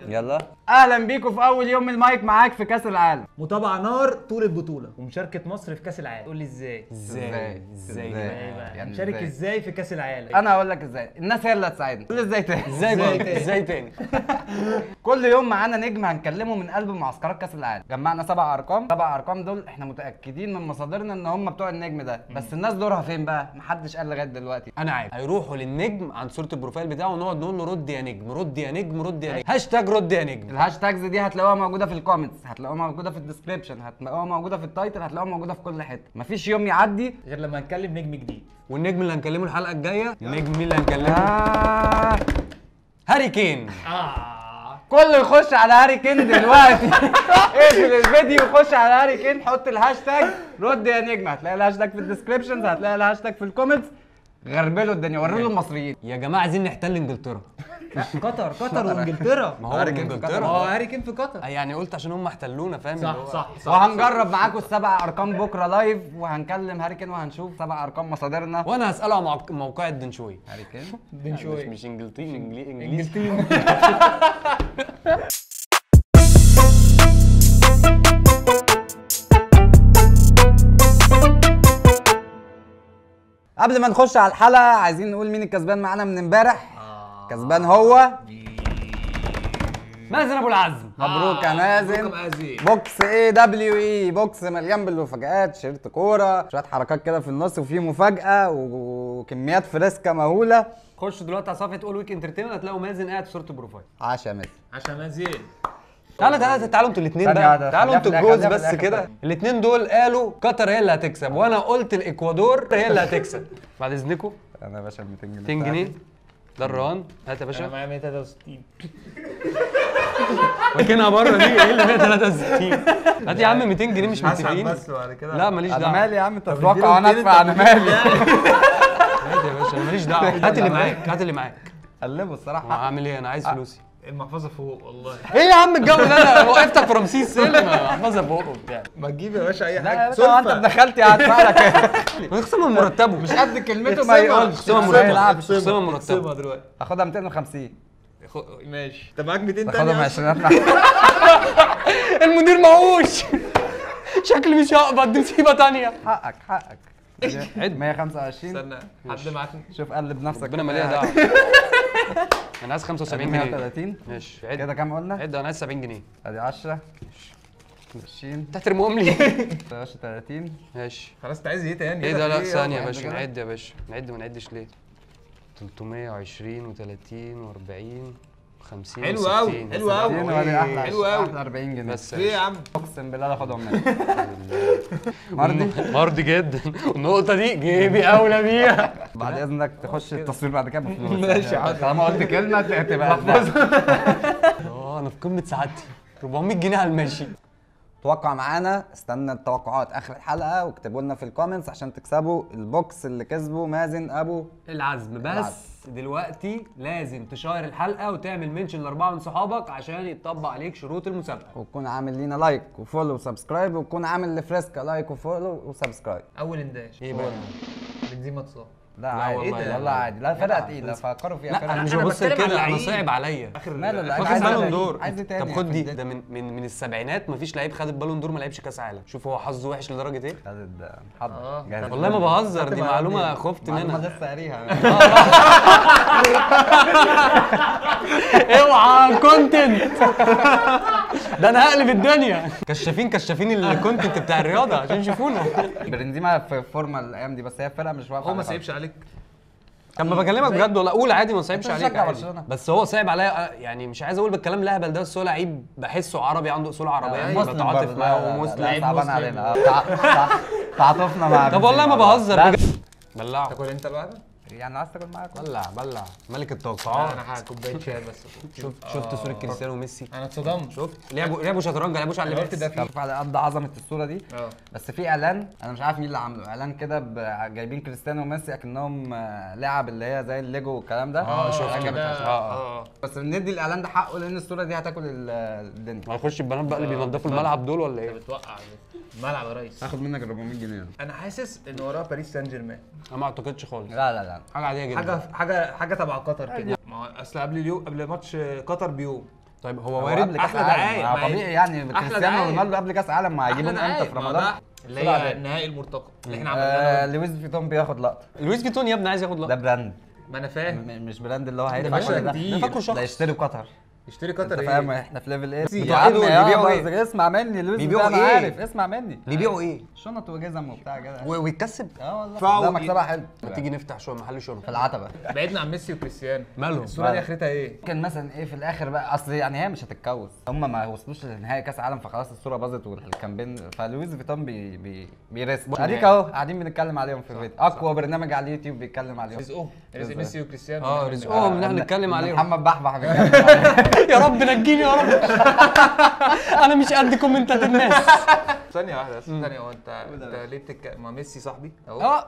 يلا اهلا بيكم في اول يوم المايك معاك في كاس العالم. متابعه نار طول البطولة ومشاركة مصر في كاس العالم. قول لي ازاي ازاي ازاي يعني نشارك ازاي في كاس العالم؟ انا هقول لك ازاي، الناس هي اللي هتساعدنا. قول ازاي تاني ازاي ازاي تاني. كل يوم معانا نجم هنكلمه من قلب معسكرات كاس العالم. جمعنا 7 ارقام، 7 ارقام دول احنا متاكدين من مصادرنا ان هم بتوع النجم ده، بس الناس دورها فين بقى؟ محدش قال لغاية دلوقتي. انا عارف هيروحوا للنجم عند صوره ال profile بتاعه ونقعد نقول له رد يا نجم رد يا نجم رد يا نجم، هاشتاج رد يا نجم. ال hashtags دي هتلاقوها موجودة في ال comments، هتلاقوها موجودة في ال description، هتلاقوها موجودة في ال title، هتلاقوها موجودة في كل حتة. مفيش يوم يعدي غير لما هنكلم نجم جديد. والنجم اللي هنكلمه الحلقة الجاية، النجم مين اللي هنكلمه؟ هاري كين. كله يخش على هاري كين دلوقتي. اقفل الفيديو وخش على هاري كين، حط الهاشتاج رد يا نجم، هتلاقي الهاشتاج في ال descriptions، هتلاقي الهاشتاج في ال comments. غربلوا الدنيا، وروا له المصريين يا جماعة، عايزين نحتل انجلترا. قطر قطر وانجلترا. ما هو هاري كين في قطر. هاري كين في قطر يعني قلت عشان هم احتلونا، فاهم؟ صح صح صح. وهنجرب معاكم ال7 ارقام بكره live، وهنكلم هاري كين وهنشوف 7 ارقام مصادرنا. وانا هساله عن موقع الدنشوي. هاري كين دنشوي مش انجلتين، انجليزي. قبل ما نخش على الحلقة عايزين نقول مين الكسبان معانا من امبارح. كسبان هو مازن ابو العزم. مبروك يا مازن. box AWE، box مليان بالمفاجآت، shirt كورة، شوية حركات كده في النص، وفي مفاجاة وكميات فريسكا مهولة. خشوا دلوقتي على صفحة All Week Entertainment هتلاقوا مازن قاعد في صوره ال profile. عاش يا مازن، عاش يا مازن. تعالوا تعالوا تعالوا انتوا الاثنين بقى، تعالوا انتوا الجوز بس كده. الاثنين دول قالوا قطر هي اللي هتكسب، وانا قلت الاكوادور هي اللي هتكسب. بعد اذنكم انا يا باشا 200 جنيه. 200 جنيه ده الرهان. هات يا باشا. انا معايا 163. ماكينها بره دي ايه اللي 163؟ هات يا عم 200 جنيه مش متفقين؟ بس وبعد كده لا ماليش دعوه. انا مالي يا عم، انت تتوقع وانا ادفع؟ انا مالي. هات يا باشا، انا ماليش دعوه. هات اللي معاك، هات اللي معاك. قلبه الصراحة. هعمل ايه؟ انا عايز فلوسي. المحفظة فوق والله. ايه يا عم الجو ده؟ انا وقفتك في رمسيس ايه المحفظة فوق وبتاع؟ ما تجيب يا باشا اي حاجة. لا انت دخلت هدفع لك. نخصم من مرتبه. مش قد كلمته ما يقولش. خصم مرتبه، خصم مرتبه دلوقتي. هاخدها 250. ماشي. انت معاك 200 تاني؟ هاخدهم 20. المدير معهوش. شكلي مش هقبض، دي مصيبة ثانية. حقك حقك. 125. استنى حد معاك؟ شوف قلب نفسك. ربنا ماليها دعوه. انا عايز 75 جنيه. 130. ماشي عد كده. كام قلنا؟ عد. انا عايز 70 جنيه. ادي 10 20. انت هترميهم لي. يا باشا 30. ماشي خلاص. انت عايز ايه تاني؟ ايه ده؟ لا ثانية يا باشا، نعد يا باشا، نعد. ما نعدش ليه؟ 320 و30 و40 50. حلو قوي حلو قوي حلو قوي. احلى 40 جنيه بس. ليه يا عم؟ اقسم بالله هاخدهم منك. مرضي مرضي جدا. النقطة دي جيبي أولى بيها. بعد إذنك تخش التصوير بعد كده بفلوس. ماشي حاضر. طالما قلت كلمة تبقى أنا في قمة سعادتي. 400 جنيه على الماشي. توقع معانا، استنى التوقعات اخر الحلقة واكتبوا لنا في ال comments عشان تكسبوا ال box اللي كسبه مازن ابو العزم. بس دلوقتي لازم تشير الحلقة وتعمل mention ل4 من صحابك عشان يتطبق عليك شروط المسابقة، وتكون عامل لينا like و follow و subscribe، وتكون عامل لفريسكا like و follow و subscribe. اول انداش ايه بقى؟ بنزيما اتصاب. لا عادي والله عادي. لا فرقه تقيلة فكروا فيها. لا انا مش ببص كده، انا صعب عليا. ماله واخد Ballon d'Or. عايز تاني؟ طب خد دي، ده من السبعينات مفيش لعيب خد ال Ballon d'Or ما لعبش كاس عالم. شوف هو حظه وحش لدرجة ايه. خد حظ. والله ما بهزر، دي معلومة خفت منها. معلومة لسه قاريها. اوعى content ده، انا هقلب الدنيا. كشافين كشافين ال content بتاع الرياضة عشان يشوفونا. بنزيما في فورمه الايام دي، بس هي الفرقة مش واقفة. هو ما سايبش عليك. طب ما بكلمك بجد والله، قول عادي ما صعبش عليك عادي. بس هو صعب عليا يعني، مش عايز اقول بالكلام الاهبل ده، بس هو لعيب بحسه عربي، عنده اصول عربية، بتعاطف معاه ومسلم. صعبان علينا، تعاطفنا معاه. طب والله ما بهزر بجد. بلعه. تاكل انت لوحدك؟ يعني عايز تاكل معاك؟ بلع بلع ملك التوقعات. انا كوباية شاي بس. شفت صوره كريستيانو وميسي؟ انا اتصدمت. شفت لعبوا شطرنج، لعبوش على اللي ده. شوف على قد عظمه الصورة دي. بس في اعلان انا مش عارف مين اللي عامله، اعلان كده جايبين كريستيانو وميسي اكنهم لعب اللي هي زي الليجو والكلام ده. شفت. بس بندي الاعلان ده حقه لان الصورة دي هتاكل الدنيا. هيخش البنات بقى اللي بينضفوا الملعب دول ولا ايه؟ بتوقع الملعب يا ريس. هاخد منك 400 جنيه. انا حاسس ان وراه باريس سان جيرمان. انا ما اعتقدش خالص. لا لا لا حاجة عادية جدا، حاجة تبع قطر كده. ما هو اصل قبل ماتش قطر بيوم. طيب هو وارد احلى دعاية طبيعي يعني، كريستيانو رونالدو قبل كاس عالم ما هيجيبهم امتى؟ في رمضان اللي هي النهائي المرتقب اللي احنا عملناه. لويس فيتون بياخد لقطة. لويس فيتون يا ابني عايز ياخد لقطة، ده brand. ما انا فاهم، مش brand اللي هو هيدفع كل ده، ده فاكره شخص ده يشتري قطر. يشتري قطر ايه؟ فاهم احنا في level ايه؟ بيبيعوا ايه؟ اسمع مني، لويس بيبيعوا ايه؟ عارف، اسمع مني، بيبيعوا ايه؟ شنط وجزم وبتاع كده ويتكسب. اه والله لا مكسبها حلو. ما تيجي نفتح شوية محل شنط في العتبة. بعدنا عن ميسي وكريستيانو، مالهم الصورة دي اخرتها ايه؟ ممكن مثلا ايه في الاخر بقى، اصل يعني هي مش هتتكوز، هم ما وصلوش لنهائي كاس عالم فخلاص الصورة باظت وال campaign، فلويس فيتون بي بي risk. اديك اهو قاعدين بنتكلم عليهم في الفيديو، اقوى برنامج على اليوتيوب بيتكلم عليهم. رزقهم، رزق ميسي وكريستيانو. رزقهم ان احنا نتكلم عليهم. محمد بحبح بيتكلم عليهم. يا رب نجيني يا رب، انا مش قد كومنتات الناس. ثانية واحدة بس، ثانية. هو انت ليه بتتكلم؟ ما ميسي صاحبي اهو.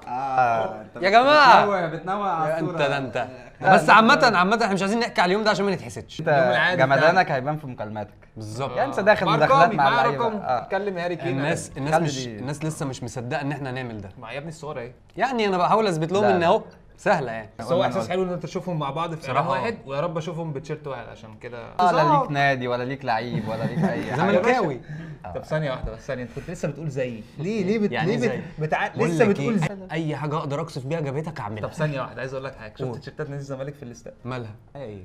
يا جماعة بتنوع على الصورة. انت ده انت بس. عامة احنا مش عايزين نحكي على اليوم ده عشان ما نتحسدش. جمدانك هيبان في مكالماتك بالظبط. يعني انت داخل مداخلات مع اللعيبة، اتكلم هاري كين. الناس لسه مش مصدقة ان احنا هنعمل ده. مع يا ابني الصورة اهي. يعني انا بحاول اثبت لهم ان اهو سهلة يعني. بس هو احساس حلو ان انت تشوفهم مع بعض في اعلان واحد، ويا رب اشوفهم بتيشيرت واحد عشان كده. لا ليك نادي ولا ليك لعيب ولا ليك اي حاجة. زملكاوي. طب ثانية واحدة بس، ثانية. انت كنت لسه بتقول زيي ليه يعني ليه لسه بتقول زي اي حاجة اقدر اقصف بيها جبهتك اعملها. طب ثانية واحدة، عايز اقول لك حاجة. شفت تيشيرتات نادي الزمالك في الاستاد؟ مالها؟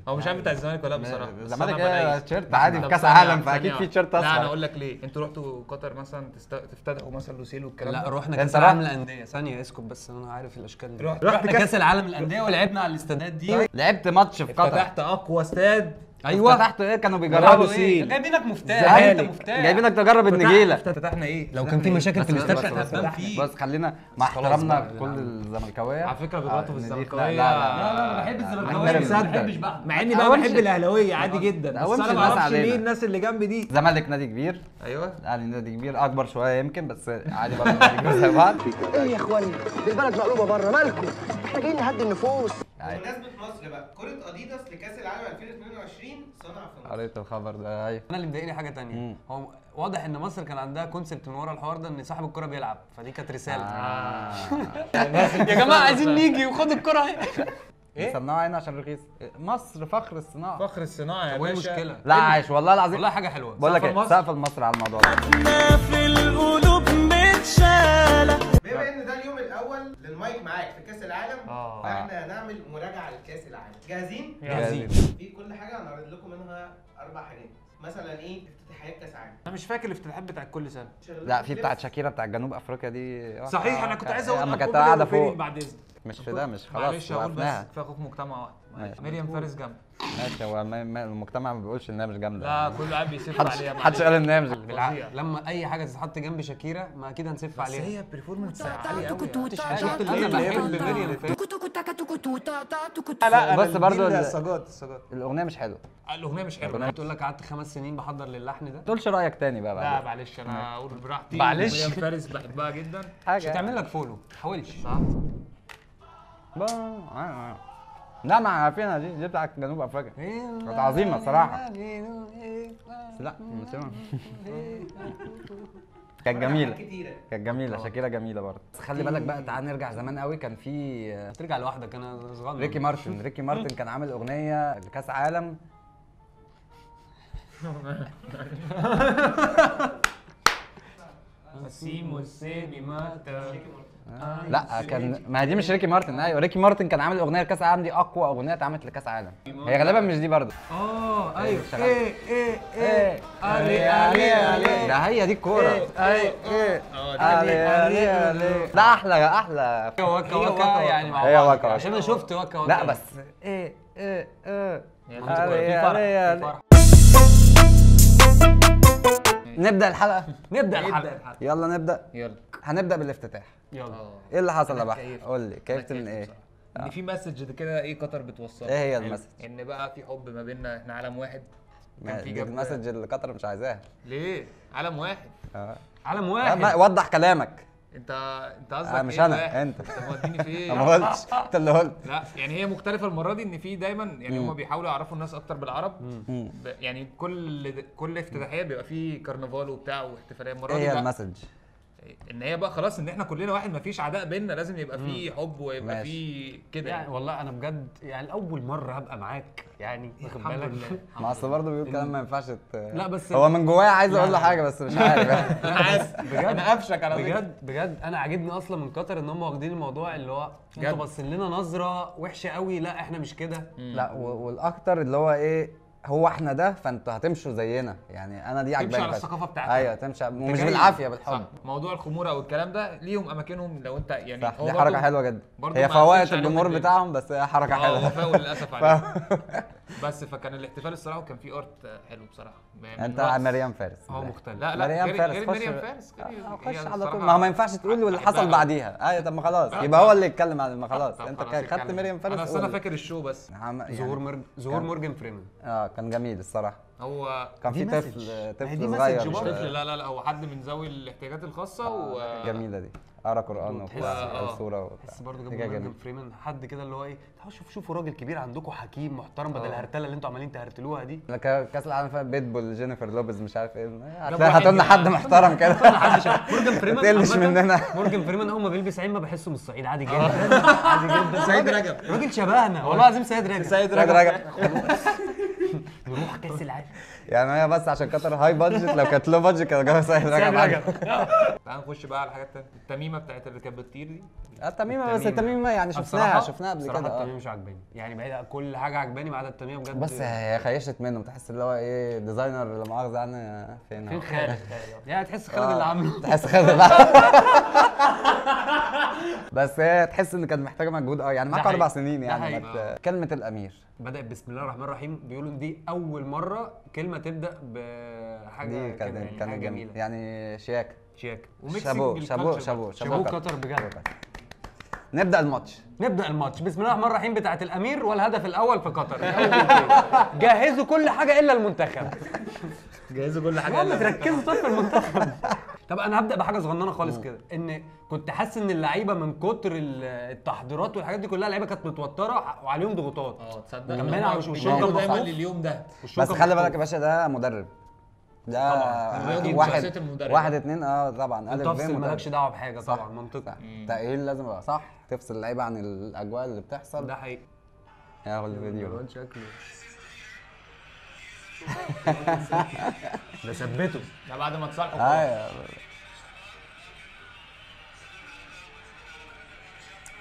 هو مش عارف بتاع الزمالك ولا لا بصراحة. الزمالك ايه تيشيرت عادي في كاس عالم، فاكيد في تيشيرت اصفر. لا انا اقول لك ليه. انتوا رحتوا قطر مثلا تفتتحوا مثلا لوسيل والكلام ده؟ لا رحنا كاس العالم للاندية. ثانية اسكت بس، انا عارف الاشكال دي. رحنا كاس العالم للاندية ولعبنا على الاستادات دي. لعبت ماتش في قطر، فتحت اقوى استاد. ايوه فتحته ايه؟ كانوا بيجربوا ايه؟ جايبينك مفتاح، انت مفتاح، جايبينك تجرب النجيله. فتحنا ايه؟ لو كان في مشاكل في الاستاد كانت هتبان فيه. بس خلينا مع احترامنا لكل الزملكاويه. على فكرة بيغلطوا في الزملكاويه. لا لا انا بحب الزملكاويه، ما بحبش بقى، مع اني بقى بحب الاهلاوية عادي جدا، بس انا ما اعرفش ليه الناس اللي جنبي دي. الزمالك نادي كبير. ايوه الاهلي نادي كبير، اكبر شوية يمكن، بس عادي برضه نادي كبير زي بعض. ايه يا اخوانا؟ دي البلد مقلوبة بره، مالكم؟ احنا جايين نهدي النفوس. بمناسبة مصر بقى، كرة اديداس لكأس العالم 2022 صنع في مصر. قريت الخبر ده. ايوه. انا اللي مضايقني حاجة تانية، هو واضح ان مصر كان عندها concept من ورا الحوار ده، ان صاحب الكرة بيلعب، فدي كانت رسالة. يا جماعة عايزين نيجي وخد الكرة اهي. ايه؟ صنعوها هنا عشان رخيص. مصر فخر الصناعة. فخر الصناعة يا باشا. وايه المشكلة؟ لا عايش والله العظيم، والله حاجة حلوة. بقول لك ايه، سقف لمصر على الموضوع ده. في القلوب متشالة. بما ان ده اليوم الاول للمايك معاك في كاس العالم، فاحنا هنعمل مراجعه لكاس العالم. جاهزين؟ جاهزين. في كل حاجة هنعرض لكم منها 4 حاجات. مثلا ايه؟ افتتاحيات كاس عالم. انا مش فاكر الافتتاحات بتاعت كل سنة. لا في بتاعت شاكيرا بتاعت جنوب افريقيا دي. صحيح، انا كنت عايز اقول اما كانت قاعدة فوق. بعد اذنك مش في ده، مش خلاص معلش اقول بس كفاية خوف مجتمع واحد. مريم فارس جامدة. ماشي، هو المجتمع ما بيقولش انها مش جامدة. لا كله قاعد بيسف عليها. محدش قال انها مش بالعقل. لما اي حاجة تتحط جنب شاكيرا ما اكيد هنسف عليها. بس هي performance عالية قوي. شفت اللي انا بحب مريم فارس. لا بس برضه السجاد الاغنية مش حلوة. الاغنية مش حلوة. بتقول لك قعدت 5 سنين بحضر للحن ده. ما تقولش رايك تاني بقى. لا معلش انا اقول براحتي. معلش مريم فارس بحبها جدا. مش هتعمل لك follow، ما تحاولش. صح. لا ما عارفينها دي بتاعت جنوب افريقيا، كانت عظيمة الصراحة. بس لا مش كانت جميلة، كانت جميلة. شاكيرا جميلة برضه. بس خلي بالك بقى، تعال نرجع زمان قوي. كان في ترجع لوحدك، انا صغير. ريكي مارتن، ريكي مارتن كان عامل اغنية لكاس عالم. لا كان، ما هي دي مش ريكي مارتن. ايوه ريكي مارتن كان عامل اغنية لكاس العالم، دي اقوى اغنية اتعملت لكاس عالم. هي غالبا مش دي برضه. ايوه. ايه ايه ايه الي الي الي، ده هي دي الكورة. ايه ايه الي الي الي، ده احلى احلى. وكا وكا يعني مع بعض، عشان انا شفت وكا وكا. لا بس ايه ايه ايه الي الي. نبدا الحلقة، نبدا الحلقة. يلا نبدا. يلا هنبدا بالافتتاح. يلا. ايه اللي حصل يا بحر؟ قول لي كيفت من ايه؟ ان في message كده، ايه قطر بتوصلها؟ ايه هي ال message؟ ان بقى في حب ما بيننا، احنا عالم واحد. كان في ال message اللي قطر مش عايزاها. ليه؟ عالم واحد. عالم واحد. وضح كلامك. انت قصدك مش انا، انت موديني في ايه؟ ما قلتش، انت اللي قلت. لا يعني هي مختلفة المرة دي، ان في دايما يعني هم بيحاولوا يعرفوا الناس اكتر بالعرب. يعني كل افتتاحيه بيبقى فيه كرنفال وبتاع واحتفاليه. المرة دي ايه هي ال message؟ ان هي بقى خلاص ان احنا كلنا واحد، مفيش عداء بينا، لازم يبقى في حب ويبقى في كده يعني. والله انا بجد يعني اول مرة هبقى معاك يعني، واخد بالك؟ ما اصل برضه بيقول كلام ما ينفعش لا بس هو من جواه عايز اقول له حاجة بس مش عارف. انا عايز بجد، انا قفشك على فكرة بجد بجد. انا عاجبني اصلا من قطر ان هم واخدين الموضوع اللي هو انتوا باصين لنا نظره وحشة قوي، لا احنا مش كده. لا والاكتر اللي هو ايه، هو احنا ده فانتوا هتمشوا زينا يعني. انا دي عجباني، تمشي على الثقافة بتاعتنا. ايوه تمشي، ومش بالعافية، بالحب. موضوع الخموره والكلام ده ليهم اماكنهم لو انت يعني. صح، دي حركة حلوة جدا، هي فوقت الجمهور بتاعهم بس هي حركة حلوة. وفاقوا للاسف عليهم. بس فكان الاحتفال الصراحة، وكان في art حلو بصراحة. انت مريم فارس هو مختلف. لا لا مريم فارس، غير مريم فارس خش على طول. ما هو ما ينفعش تقول اللي حصل بعديها. ايوه طب ما خلاص يبقى هو اللي يتكلم عن، ما خلاص انت خدت مريم فارس. انا اصل انا فاكر ال show بس. ظهور مورجان فريمان كان جميل الصراحة. هو كان في طفل صغير، مش طفل، لا لا لا، هو حد من ذوي الاحتياجات الخاصة. جميلة دي، قرا قران وصوره. تحس برضه جنب مورجان فريمان حد كده اللي هو ايه، شوفوا راجل كبير عندكم حكيم محترم، بدل الهرتله اللي انتوا عمالين تهرتلوها دي. كاس العالم فات بيتبول جينيفر لوبيز مش عارف ايه، هاتوا لنا حد محترم كده. مورجان فريمان ما تقلش مننا. مورجان فريمان اول ما بيلبس عين ما بحسه من الصعيد، عادي جدا عادي جدا. سيد رجب راجل شبهنا والله العظيم، سيد رجب سيد رجب. نروح كاس العالم يعني. هي بس عشان قطر high budget، لو كانت low budget كانوا جابوا سيد رجب. تعال نخش بقى على الحاجات الثانية، التميمه بتاعت اللي كانت بتطير دي. التميمه، بس التميمه يعني شفناها قبل كده. التميمه مش عاجباني يعني، بعيد كل حاجة عجباني ما عدا التميمه بجد. بس هي خيشت منه، تحس اللي هو ايه designer لا مؤاخذة يعني فين خالد يعني، تحس خالد اللي عامله، تحس خالد اللي عامله. بس هي تحس ان كانت محتاجه مجهود يعني معاك 4 سنين يعني. كلمة الامير بدأت بسم الله الرحمن الرحيم، بيقولوا ان دي اول مرة كلمة تبدا بحاجة دي كانت يعني جميلة يعني. شياكه شياكه شابو شابو شابو شابو قطر بجد. نبدا الماتش، نبدا الماتش بسم الله الرحمن الرحيم بتاعت الامير، والهدف الاول في قطر. جهزوا كل حاجة الا المنتخب. جهزوا كل حاجة الا تركزوا طب في المنتخب. طب انا هبدا بحاجة صغننه خالص كده، ان كنت حاسس ان اللعيبة من كتر التحضيرات والحاجات دي كلها، اللعيبة كانت متوترة وعليهم ضغوطات. تصدق كمان على وشهم دايما لليوم ده. بس خلي بالك يا باشا، ده مدرب، ده طبعا واحد اتنين طبعا الف ب، مالكش دعوه بحاجة طبعا، منطقي. تأهيل لازم يبقى صح، تفصل اللعيبة عن الاجواء اللي بتحصل. ده حقيقي. ياخد الفيديو شكله ده ثبته ده بعد ما اتصالحوا. ايوه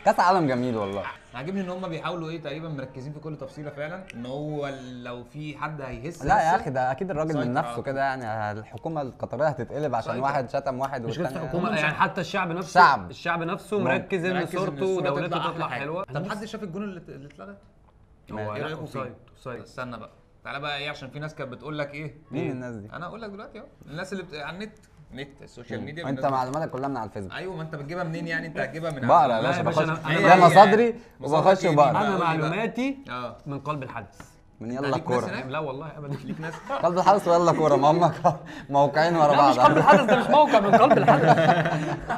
كاس عالم جميل والله. عاجبني ان هم بيحاولوا ايه تقريبا مركزين في كل تفصيله فعلا، ان هو لو في حد هيهس. لا يا اخي ده اكيد الراجل من نفسه كده يعني، الحكومة القطرية هتتقلب عشان واحد شتم واحد. مش بس الحكومة يعني، حتى الشعب نفسه، الشعب نفسه مركز ان صورته ودولته تطلع حلوة. طب حد شاف الجون اللي اتلغى؟ هو ايه رايكم فيه؟ استنى بقى، تعالى بقى ايه، عشان في ناس كانت بتقول لك ايه. مين الناس دي؟ انا اقول لك دلوقتي اهو، الناس اللي على النت، ال social media. انت معلوماتك كلها من على الفيسبوك. ايوه ما انت بتجيبها منين يعني؟ انت هتجيبها من بقرا يا باشا، بخش ده مصادري وبخش وبقرا. انا معلوماتي من قلب الحدث، من يلا كورة. لا والله ابدا. ليك ناس قلب الحدث ويلا كورة، ما هم موقعين ورا بعض. مش قلب الحدث ده، مش موقع، من قلب الحدث.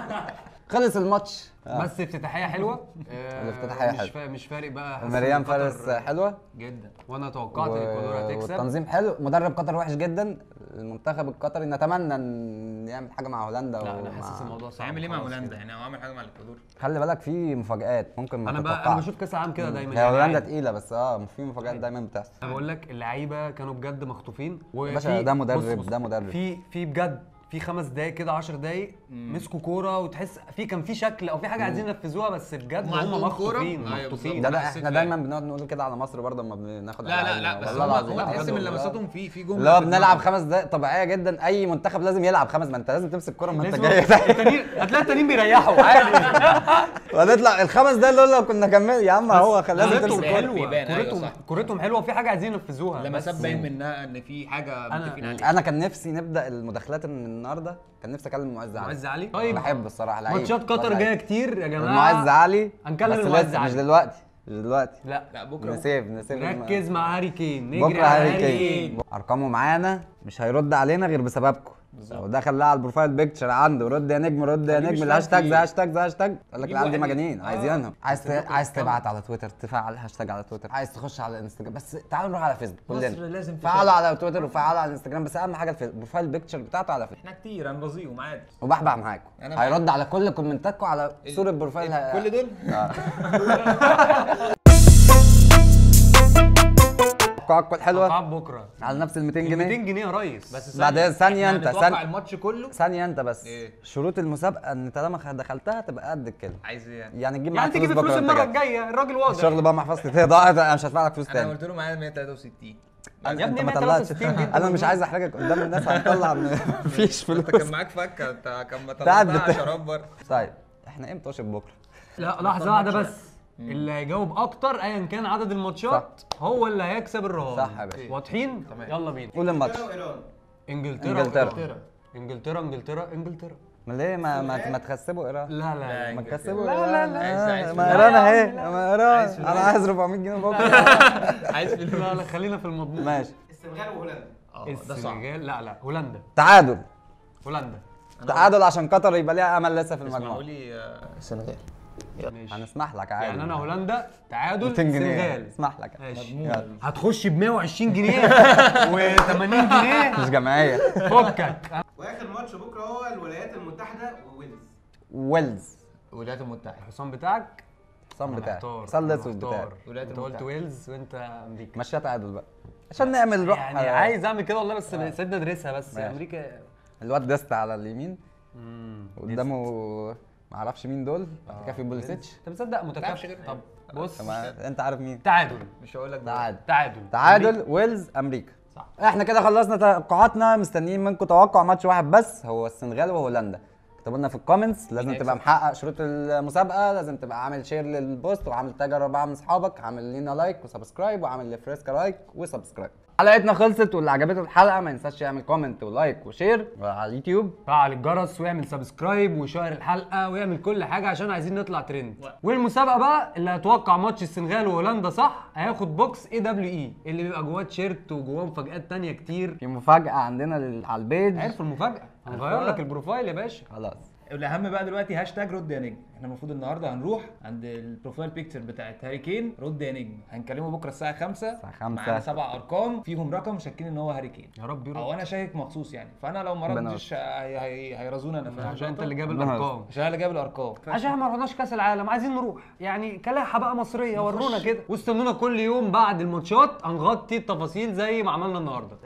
خلص الماتش بس افتتاحيه حلوة. الافتتاحيه حلوة، مش فارق بقى. مريم فارس حلوة جدا، وانا توقعت ان الاكوادور هتكسب. والتنظيم حلو، مدرب قطر وحش جدا. المنتخب القطري نتمنى ان يعمل حاجة مع هولندا. لا انا حاسس الموضوع صعب. هيعمل ايه مع هولندا يعني؟ هو عامل حاجة مع الاكوادور؟ خلي بالك في مفاجآت ممكن ما تتوقعش. انا بشوف كاس العالم كده دايما يعني، هولندا تقيلة بس في مفاجآت دايما بتحصل. انا بقول لك اللعيبة كانوا بجد مخطوفين. باشا ده مدرب، ده مدرب في بجد في 5 دقايق كده 10 دقايق مسكوا كورة، وتحس في كان في شكل او في حاجة عايزين ينفذوها، بس بجد هم مخطوفين مخطوفين. ده احنا دايما بنقعد نقول كده على مصر برضه لما بناخد. لا لا لا، بس هم تحس من لمساتهم في جملة اللي هو بنلعب 5 دقايق طبيعية جدا. اي منتخب لازم يلعب 5، ما انت لازم تمسك كورة ما انت جاي. التانيين هتلاقي التانيين بيريحوا عادي. وهنطلع ال5 دقايق دول لو كنا كمل يا عم، هو لازم تمسك كورة. كورتهم حلوة وفي حاجة عايزين ينفذوها. لمسات باين منها ان في حاجة متفقين عليها. انا كان نفسي نبدا المداخلات من النهارده، كان نفسي اكلم معز علي. معز علي؟ طيب بحبه الصراحة، لعيب. ماتشات قطر جاية كتير يا جماعة. معز علي هنكلم المعز علي مش دلوقتي، مش دلوقتي، لا لا بكره. نسيب نركز مع هاري كين، نجري بكره. هاري كين ارقامه معانا. مش هيرد علينا غير بسببكم. لو دخل على ال profile picture عنده رد يا نجم رد يا نجم ال hashtag hashtag hashtag، قال لك العيال دي مجانين عايزينهم. عايز تبعت على تويتر تفعل هاشتاج على تويتر، عايز تخش على الانستجرام، بس تعالوا نروح على فيسبوك كلنا. لازم فعلوا على تويتر وفعلوا على الانستجرام، بس اهم حاجة ال profile picture بتاعته على فيسبوك. احنا كتير هنرازيهم عادي وبحبح معاكم، هيرد على كل كومنتاتكم على صوره profile كل دول. توقعاتكم الحلوة توقعات بكره على نفس ال 200 جنيه. 200 جنيه يا ريس. بس بعدين ثانية انت ثانية الماتش كله ثانية انت بس إيه؟ شروط المسابقة ان طالما دخلتها تبقى قد الكلمة. عايز ايه يعني؟ تجيب معاك يعني تجيب فلوس المرة الجاية. الراجل واضح. الشغل بقى محفظتي فيها ضاعت، انا مش هدفع لك فلوس تاني. انا قلت له معايا 163 يا ابني 163 دي. انا مش عايز احرجك قدام الناس، هنطلع مفيش فلوس. انت كان معاك فكه، انت كان ما طلعتها شراب بره. طيب احنا امتى ماتش بكره؟ لا لحظة واحدة بس، اللي هيجاوب اكتر ايا كان عدد الماتشات هو اللي هيكسب الرهان. صح يا باشا. واضحين؟ يلا بينا. قول الماتش. انجلترا انجلترا انجلترا انجلترا انجلترا. ما ليه ما تخسبوا ايران؟ لا لا ما تكسبوا. لا لا لا ما ايران اهي، ما ايران. انا عايز 400 جنيه بكره. عايز فلوس. لا لا خلينا في المضمون. ماشي. السنغال وهولندا. السنغال لا لا هولندا. تعادل. هولندا تعادل عشان قطر يبقى ليها امل لسه في المجموعة. اسمعوا لي السنغال. هنسمح لك عادي يعني. انا هولندا تعادل السنغال. اسمح لك. ماشي. هتخش ب 120 جنيه و80 جنيه. مش جمعية. فكك. واخر ماتش بكره هو الولايات المتحدة وويلز. ويلز. الولايات المتحدة. الحصان بتاعك؟ الحصان بتاعي. الحصان الاسود بتاعي. انت قلت ويلز وانت امريكا. مشيها تعادل بقى عشان نعمل روح يعني. عايز اعمل كده والله، بس سيبنا ندرسها بس. امريكا الواد ديست على اليمين قدامه ما اعرفش مين دول. بعد كده في بوليسيتش. طب تصدق متكافئ. طب بص انت عارف مين؟ تعادل. مش هقول لك. تعادل تعادل تعادل ويلز امريكا. صح. احنا كده خلصنا توقعاتنا، مستنيين منكم توقع ماتش واحد بس هو السنغال وهولندا. اكتبوا لنا في ال comments. لازم تبقى محقق شروط المسابقة، لازم تبقى عامل share لل post وعامل tag 4 من اصحابك، عامل لينا like و subscribe، وعامل لفريسكا like و subscribe. حلقتنا خلصت، واللي عجبته الحلقة ما ينساش يعمل comment و like و share على اليوتيوب، فعل الجرس ويعمل subscribe وشير الحلقة ويعمل كل حاجة عشان عايزين نطلع ترند. والمسابقه بقى اللي هتوقع ماتش السنغال وهولندا صح هياخد box AWE اللي بيبقى جواه تيشيرت وجواه مفاجآت تانية كتير. في مفاجاة عندنا على ال page. عرفوا المفاجاة؟ هنغير لك ال profile يا باشا. خلاص. الاهم بقى دلوقتي هاشتاج رد يا نجم. احنا المفروض النهارده هنروح عند ال profile picture بتاعت هاري كين رد يا نجم. هنكلمه بكره الساعة 5. الساعة 5 معانا 7 ارقام فيهم رقم شاكين ان هو هاري كين. يا رب يرد. او انا شاكك مخصوص يعني، فانا لو ما ردش هيرازونا انا. عشان انت اللي جاب الارقام. عشان انا اللي جاب الارقام. عشان احنا ما رحناش كاس العالم عايزين نروح يعني كلاحه بقى مصرية. ورونا كده واستنونا كل يوم بعد الماتشات هنغطي التفاصيل زي ما عملنا النهارده.